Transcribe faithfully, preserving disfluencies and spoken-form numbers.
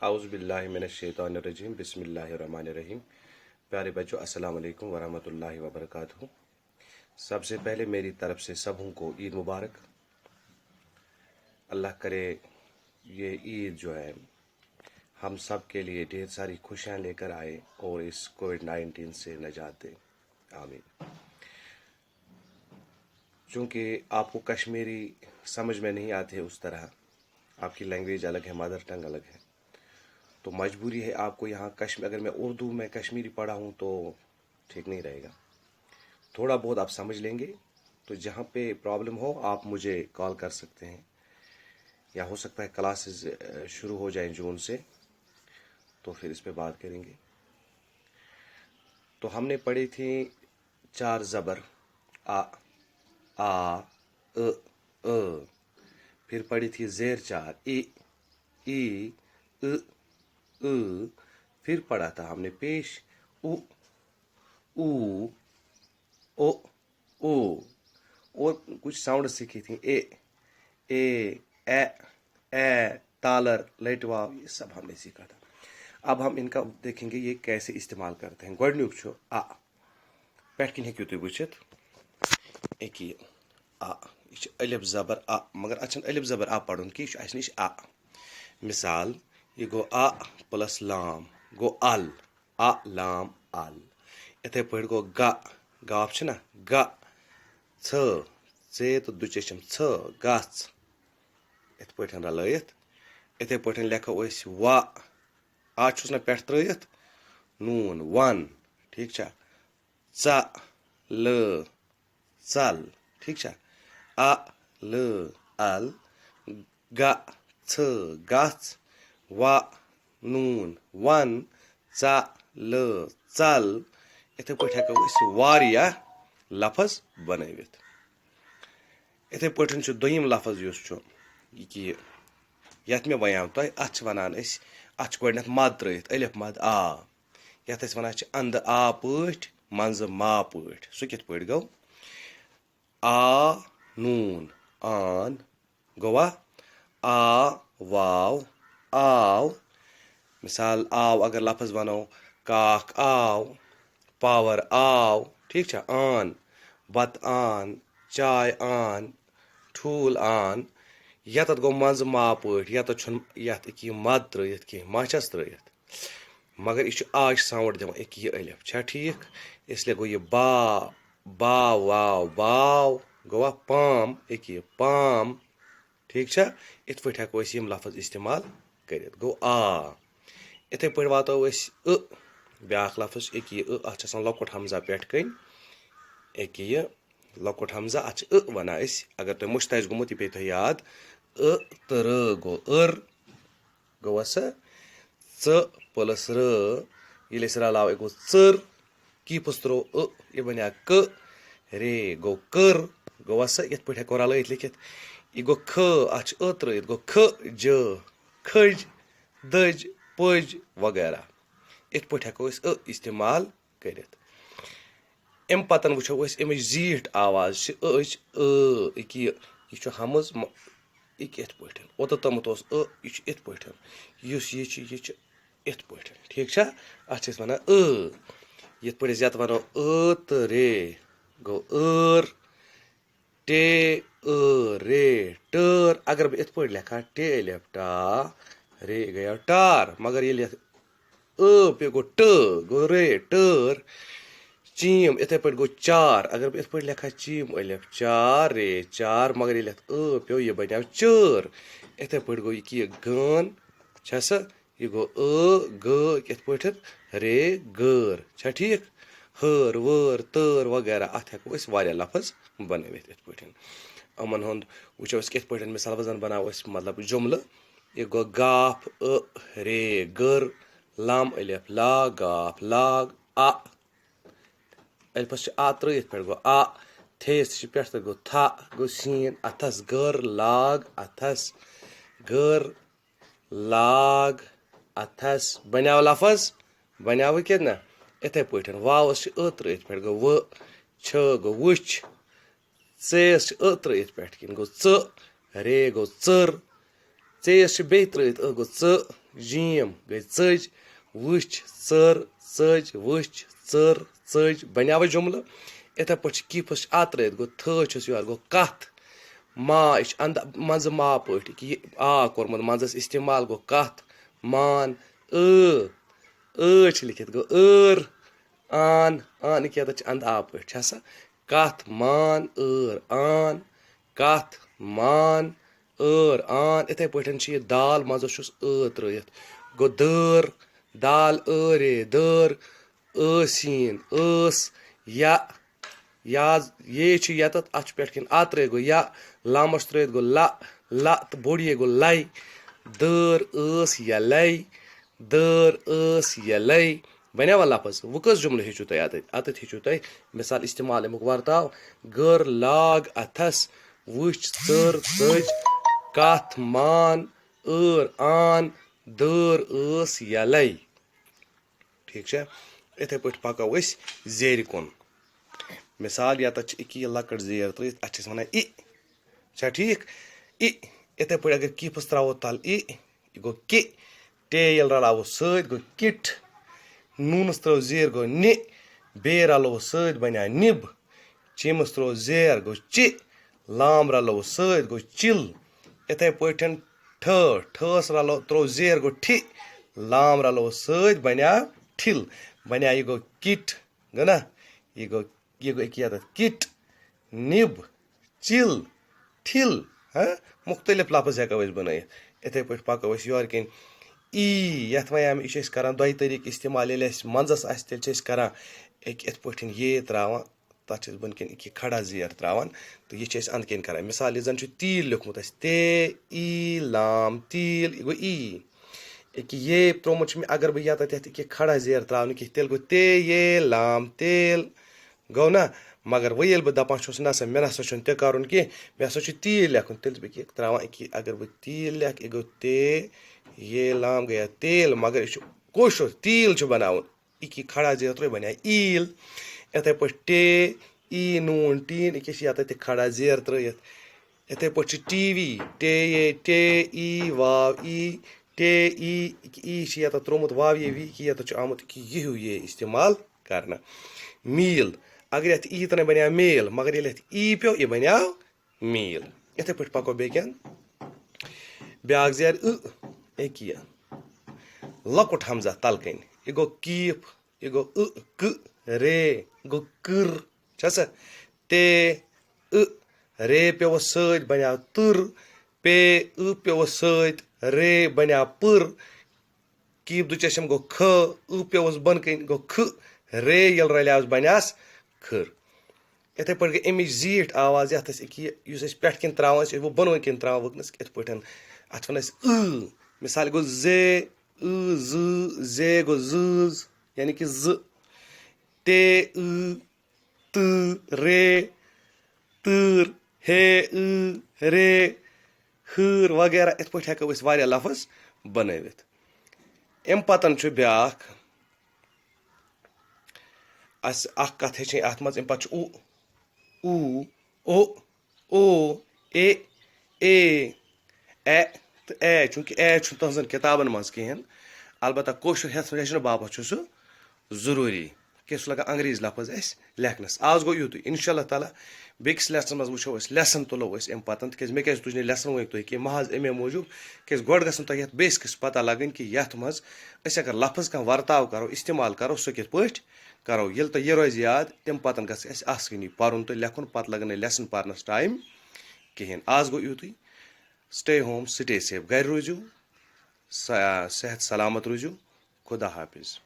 اعوذ باللہ من الشیطان الرجیم، بسم اللہ الرحمن الرحیم۔ پیارے بچوں، السلام علیکم ورحمۃ اللہ وبرکاتہ۔ سب سے پہلے میری طرف سے سبوں کو عید مبارک۔ اللہ کرے یہ عید جو ہے ہم سب کے لیے ڈھیر ساری خوشیاں لے کر آئے اور اس کووڈ نائنٹین سے نجات دے۔ آمین۔ چونکہ آپ کو کشمیری سمجھ میں نہیں آتے اس طرح، آپ کی لینگویج الگ ہے، مدر ٹنگ الگ ہے، تو مجبوری ہے آپ کو یہاں کشمیر، اگر میں اردو میں کشمیری پڑھا ہوں تو ٹھیک نہیں رہے گا۔ تھوڑا بہت آپ سمجھ لیں گے، تو جہاں پہ پرابلم ہو آپ مجھے کال کر سکتے ہیں، یا ہو سکتا ہے کلاسز شروع ہو جائیں جون سے، تو پھر اس پہ بات کریں گے۔ تو ہم نے پڑھی تھی چار زبر، آ، آ، ا، ا۔ پھر پڑھی تھی زیر چار، ای، ای، ا، ا۔ پھر پڑھا تھا ہم نے پیش، او، او، او، او۔ اور کچھ ساؤنڈ سیکھی تھی، اے، اے، اے، اے، تالر، لٹواو، یہ سب ہم نے سیکھا تھا۔ اب ہم ان کا دیکھیں گے، یہ کیسے استعمال کرتے ہیں۔ گۄڈنیُک چھُ آ۔ پٮ۪ٹھ کِنۍ ہیٚکِو تُہۍ وٕچھِتھ، أکیٛاہ یہِ آ، یہِ چھُ الف زبر آ، مگر اَتھ چھُنہٕ الف زبر آ پَرُن کینٛہہ، یہِ چھُ اَسہِ نِش آ۔ مثال، یہِ گوٚو آ پلس لام، گوٚو ال، آ لام ال۔ یِتھَے پٲٹھۍ گوٚو گا، گاف چھُنہ، گا، ژھ، ژے تہٕ دُچے چھِم ژھ، گژھ۔ یِتھ پٲٹھۍ رلٲیِتھ۔ یِتھَے پٲٹھۍ لیکھو أسۍ وا، آ چھُس نہ پٮ۪ٹھ ترٲیِتھ، نوٗن، وَن، ٹھیٖک چھا؟ ژ، ل، ژل، ٹھیٖک چھا؟ ا، ل، ال، گ، ژھ، گژھ، و، نوٗن، وَن، ژ، ل، ژل۔ یِتھَے پٲٹھۍ ہٮ۪کو أسۍ واریاہ لفظ بنٲوِتھ۔ یِتھَے پٲٹھۍ چھُ دوٚیِم لفظ یُس چھُ، یہِ کہِ یَتھ مےٚ وَنیو تۄہہِ، اَتھ چھِ وَنان أسۍ، اَتھ چھِ گۄڈٕنٮ۪تھ مَد ترٲیِتھ، الف مَد آ۔ یَتھ أسۍ وَنان چھِ اَندٕ آ پٲٹھۍ، منٛزٕ ما پٲٹھۍ۔ سُہ کِتھ پٲٹھۍ گوٚو؟ آ، نوٗن، آن، گوٚوا؟ آ، واو، آو۔ مثال، آو اگر لفظ وَنو، کاکھ آو، پاور آو، ٹھیٖک چھا؟ آن، بَتہٕ آن، چاے آن، ٹھوٗل آن۔ یَتَتھ گوٚو منٛزٕ ما پٲٹھۍ، یَتَتھ چھُنہٕ یَتھ أکیٛاہ یہِ مَد ترٲیِتھ کینٛہہ، ما چھَس ترٲیِتھ؟ مگر یہِ چھُ آ ہٕچ ساوُنٛڈ دِوان، أکیٛاہ یہِ الف۔ چھا ٹھیٖک؟ اس لیے گوٚو یہِ با، با، واو، باو، گوٚوا پام، أکیٛاہ یہِ پام۔ ٹھیٖک چھا؟ یِتھ پٲٹھۍ ہٮ۪کو أسۍ یِم لفظ استعمال کٔرِتھ۔ گوٚو آ۔ یِتھَے پٲٹھۍ واتو أسۍ ٲ، بیٛاکھ لفظ، أکیٛاہ یہِ ٲ، اَتھ چھِ آسان لۄکُٹ ہمزہ پٮ۪ٹھ کَنۍ۔ أکیٛاہ یہِ لۄکُٹ ہمزہ، اَتھ چھِ ٲ وَنان أسۍ۔ اگر تۄہہِ مٔشتھ آسہِ گوٚمُت، یہِ پیٚیہِ تۄہہِ یاد۔ ٲ تہٕ رٲ گوٚو ٲر، گوٚوا سا؟ ژ پلس رٲ، ییٚلہِ أسۍ رلاوو، یہِ گوٚو ژٔر۔ کیٖپس ترٛوو ٲ، یہِ بنیٛا کٔ۔ رے گوٚو کٔر۔ گوٚوا سا؟ یِتھ پٲٹھۍ ہٮ۪کو رلٲیِتھ لیکھِتھ۔ یہِ گوٚو کھ، اَتھ چھِ ٲ ترٛٲیِتھ، گوٚو کھٔ، جٔ، کھٔج، دٔج، پٔج وغیرہ۔ یِتھ پٲٹھۍ ہٮ۪کو أسۍ ٲ استعمال کٔرِتھ۔ اَمہِ پتہٕ وٕچھو أسۍ اَمِچ زیٖٹھ آواز چھِ أچ، ٲ، أکیٛاہ یہِ، یہِ چھُ ہمٕز م-، یہِ کِتھ پٲٹھۍ؟ اوٚتَتھ تامَتھ اوس ٲ، یہِ چھُ یِتھ پٲٹھۍ۔ یُس یہِ چھُ، یہِ چھُ یِتھ پٲٹھۍ۔ ٹھیٖک چھا؟ اَتھ چھِ أسۍ وَنان ٲ۔ یِتھ پٲٹھۍ أسۍ یَتھ وَنو ٲ تہٕ رے، گوٚو ٲر۔ ٹے، ٲ، رے، ٹٲر۔ اگر بہٕ یِتھ پٲٹھۍ لیکھٕ ہا، ٹے الف ٹا، رے گٔیو ٹار۔ مگر ییٚلہِ یَتھ ٲ پیوٚو، گوٚو ٹٲ، گوٚو رے، ٹٲر۔ چیٖم، یِتھَے پٲٹھۍ گوٚو چار۔ اگر بہٕ یِتھ پٲٹھۍ لیکھٕ ہا، چیٖم الف چار، رے چار۔ مگر ییٚلہِ یَتھ ٲ پیوٚو، یہِ بنیو چٲر۔ یِتھَے پٲٹھۍ گوٚو یہِ کہِ یہِ گٲن، چھےٚ سا؟ یہِ گوٚو ٲ، گٲ، کِتھ پٲٹھۍ؟ رے، گٲر۔ چھا ٹھیٖک؟ ہٲر، وٲر، تٲر وغیرہ، اَتھ ہٮ۪کو أسۍ واریاہ لفظ بنٲوِتھ یِتھ پٲٹھۍ۔ یِمَن ہُنٛد وٕچھو أسۍ کِتھ پٲٹھۍ، مثال پٲٹھۍ زَن بناوو أسۍ، مطلب، جُملہٕ۔ یہِ گوٚو گاف، ٲ، رے، گٔر، لام الف، لا، گاف، لاگ، آ۔ الفَس چھِ آ ترٛٲیِتھ پٮ۪ٹھ گوٚو آ، تھیس تہِ چھِ پٮ۪ٹھ تہٕ گوٚو تھا، گوٚو سیٖن، اَتھَس گٔر، لاگ، اَتھَس گٔر۔ لاگ اَتھَس۔ بنیٛاو لفظ؟ بنیٛاوٕ کِنہٕ نہ؟ یِتھَے پٲٹھۍ۔ واوَس چھِ ٲ ترٛٲیِتھ پٮ۪ٹھ گوٚو ؤ، چھٲ گوٚو وٕچھ۔ ژیس چھِ ٲ ترٛٲیِتھ پٮ۪ٹھ کِنۍ گوٚو ژٕ، رے گوٚو ژٕر۔ ژیس چھِ بیٚیہِ ترٛٲیِتھ ٲ گوٚو ژٕ، جیم گٔے ژٔج، وٕچھ، ژٔر، ژٔج، وٕچھ، ژٔر، ژٔج، بنیٛاو جملہٕ۔ یِتھے پٲٹھۍ چھِ کیٖپس چھِ اَتھ ترٲیِتھ، گوٚو تھٲ چھُس یورٕ، گوٚو کَتھ۔ ما، یہِ چھُ اَندٕ منٛزٕ ما پٲٹھۍ، یہِ آ کوٚرمُت منٛزَس استعمال، گوٚو کَتھ۔ مان، ٲ، ٲ چھِ لیکھِتھ، گوٚو ٲر، آن، آن کیٛاہ تَتھ چھِ اَندٕ آ پٲٹھۍ، چھےٚ سا؟ کَتھ مان ٲر آن، کَتھ مان ٲر آن۔ یِتھے پٲٹھۍ چھِ یہِ دال منٛزَس چھُس ٲ ترٲیِتھ۔ گوٚو دٲر، دال ٲ رے دٲر، ٲ سیٖن ٲس، یا، یا، یے چھُ یَتَتھ، اَتھ چھُ پٮ۪ٹھ کِنۍ اَ ترٲے، گوٚو یا، لامَس ترٲیِتھ گوٚو لَ، لَ تہٕ بوٚڑ یے گوٚو لَے۔ دٲر ٲس یَلَے، دٲر ٲس یَلَے۔ بنیٛاوا لفظ؟ وۄنۍ کٔژ جملہٕ ہیٚچھِو تۄہہِ اَتٮ۪تھ؟ اَتٮ۪تھ ہیٚچھِو تۄہہِ مثال استعمال اَمیُک ورتاو۔ گٔر لاگ اَتھَس، وٕچھ ژٔر ژٔج، کَتھ مان ٲر آن، دٲر ٲس یَلَے۔ ٹھیٖک چھا؟ یِتھے پٲٹھۍ پَکو أسۍ زیرِ کُن۔ مثال، یَتَتھ چھِ أکیٛاہ یہِ لۄکٕٹ زیر ترٲیِتھ، اَتھ چھِ أسۍ وَنان اِ۔ چھا ٹھیٖک؟ اِ۔ یِتھے پٲٹھۍ اگر کیٖپَس ترٛاوو تَل اِ، یہِ گوٚو کہِ۔ ٹے ییٚلہِ رَلاوو سۭتۍ، گوٚو کِٹ۔ نوٗنَس ترٛٲو زیر، گوٚو نہِ۔ بیٚیہِ رَلوو سۭتۍ، بَنیٛاو نِب۔ چیٖمَس ترٛوو زیر، گوٚو چہِ۔ لام رَلوو سۭتۍ، گوٚو چِل۔ یِتھے پٲٹھۍ ٹھٲ، ٹھٲس رَلو، ترٛوو زیر، گوٚو ٹھِ۔ لام رَلوو سۭتۍ، بَنیٛاو ٹھِل۔ بَنیٛاو، یہِ گوٚو کِٹ، گوٚو نا؟ یہِ گوٚو، یہِ گوٚو أکیٛاہ یَتَتھ کِٹ، نِب، چِل، ٹھِل، ہاں؟ مُختٔلِف لفظ ہٮ۪کو أسۍ بَنٲیِتھ۔ یِتھے پٲٹھۍ پَکو أسۍ یورٕ کِنۍ ای، یَتھ وَنیٛاو مےٚ، یہِ چھِ أسۍ کَران دۄیہِ طٔریٖقہٕ استعمال۔ ییٚلہِ اَسہِ منٛزَس آسہِ، تیٚلہِ چھِ أسۍ کَران أکہِ یِتھ پٲٹھۍ یے ترٛاوان، تَتھ چھِ أسۍ بۄنہٕ کِنۍ أکہِ کھڑا زیر ترٛاوان، تہٕ یہِ چھِ أسۍ اَنٛدٕ کِنۍ کَران۔ مثال، یہِ زَن چھُ تیٖل لیوٚکھمُت اَسہِ، تے ای لام تیٖل، یہِ گوٚو ای۔ أکہِ یے ترٛوومُت چھُ مےٚ، اگر بہٕ یَتَتھ یَتھ أکہِ کھڑا زیر ترٛاونہٕ کینٛہہ، تیٚلہِ گوٚو تے یے لام تیل۔ گوٚو نا؟ مگر وۄنۍ ییٚلہِ بہٕ دَپان چھُس، نہ سا، مےٚ نہ سا چھُنہٕ تہِ کَرُن کینٛہہ، مےٚ ہسا چھُ تیٖل لیکھُن، تیٚلہِ چھُس بہٕ یہِ ترٛاوان أکہِ، اگر بہٕ تیٖل لیکھٕ، یہِ گوٚو تے یے لام گٔیا تیل، مگر یہِ چھُ کٲشُر، تیٖل چھُ بَناوُن۔ یہِ کہِ کھڑا زیر ترٛٲوِتھ بَنیٛاو ایٖل۔ یِتھَے پٲٹھۍ ٹے ای نوٗن ٹیٖن، یہِ کیٛاہ چھِ یَتَتھ تہِ کھڑا زیر ترٛٲیِتھ۔ یِتھَے پٲٹھۍ چھِ ٹی وی، ٹے اے ٹے ای واو ای، ٹے ای، ای چھِ یَتَتھ ترٛوومُت واو یے وی، کہِ یَتَتھ چھُ آمُت کہِ یہِ ہیوٗ یے استعمال کَرنہٕ۔ میٖل، اگر یَتھ ای تَنَے بَنیٛاو میل، مگر ییٚلہِ یَتھ ای پیوٚو، یہِ بَنیٛاو میٖل۔ یِتھَے پٲٹھۍ پَکو بیٚکہِ اَنٛد۔ بیٛاکھ زیر ٲ، أکیٛاہ۔ لۄکُٹ ہمزہ تَلہٕ کَنۍ۔ یہِ گوٚو کیٖپ، یہِ گوٚو ٲ، کہٕ، رے، گوٚو کٕر۔ چھا سا؟ تے، ٲ، رے پیوٚوُس سۭتۍ بَنیٛاو تٕر۔ پے، ٲ پیوٚوُس سۭتۍ، رے بَنیٛاو پٕر۔ کیٖپ دُچشم گوٚو کھ، ٲ پیوٚوُس بۄنہٕ کَنۍ گوٚو کھٕ، رے ییٚلہِ رلیوس بنیٛاس کھٕر۔ یِتھَے پٲٹھۍ گٔے اَمِچ زیٖٹھ آواز، یَتھ أسۍ أکیٛاہ یہِ، یُس أسۍ پٮ۪ٹھ کِنۍ ترٛاوان ٲسۍ، یہِ گوٚو بۄنہٕ کَنۍ ترٛاوان وٕنکیٚنَس کِتھ پٲٹھۍ؟ اَتھ وَنان أسۍ ٲ۔ مِثال گوٚو زے، ٲ، زۭ، زے گوٚو زۭز، یعنی کہِ زٕ۔ تے، ٲ، تۭ، رے، تۭر، ہے، ٲ، رے، ہۭر وغیرہ۔ یِتھ پٲٹھۍ ہٮ۪کو أسۍ واریاہ لفظ بنٲوِتھ۔ اَمہِ پتن چھُ بیٛاکھ اَسہِ اکھ کتھ ہیٚچھِنۍ اَتھ منٛز۔ اَمہِ پتہٕ چھُ اُ، اُ، او، او، اے، اے، اے تہٕ اے، چوٗنٛکہِ اے چھُنہٕ تُہنٛزن کِتابن منٛز کِہیٖنۍ۔ البتہ کٲشُر ہیٚچھ-، ہیٚچھنہٕ باپتھ چھُ سُہ ضروٗری۔ کیٛاہ چھُ لگان انگریزی لفظ اَسہِ لیکھنس؟ آز گوٚو یُتُے۔ انشاءاللہ تعالیٰ بیٚکِس lesson منٛز وٕچھو أسۍ، lesson تُلو أسۍ اَمہِ پتہٕ، تِکیٛازِ مےٚ کیٛازِ تُج نہٕ lesson وۄنۍ تُہۍ کینٛہہ، محض اَمے موٗجوٗب، کیٛازِ گۄڈٕ گژھن تۄہہِ یَتھ basics پتہ لگٕنۍ کہِ یَتھ منٛز أسۍ اگر لفظ کانٛہہ ورتاو کرو، استعمال کرو، سُہ کِتھ پٲٹھۍ کرو۔ ییٚلہِ تۄہہِ یہِ روزِ یاد، تَمہِ پتہٕ گژھِ اَسہِ آسٲنی پَرُن تہٕ لیکھُن، پتہٕ لگہِ نہٕ lesson پرنس time کِہیٖنۍ۔ آز گوٚو یُتُے۔ Stay home, stay safe۔ گرِ روٗزِو، ص-، صحت سلامت روٗزِو۔ خدا حافظ۔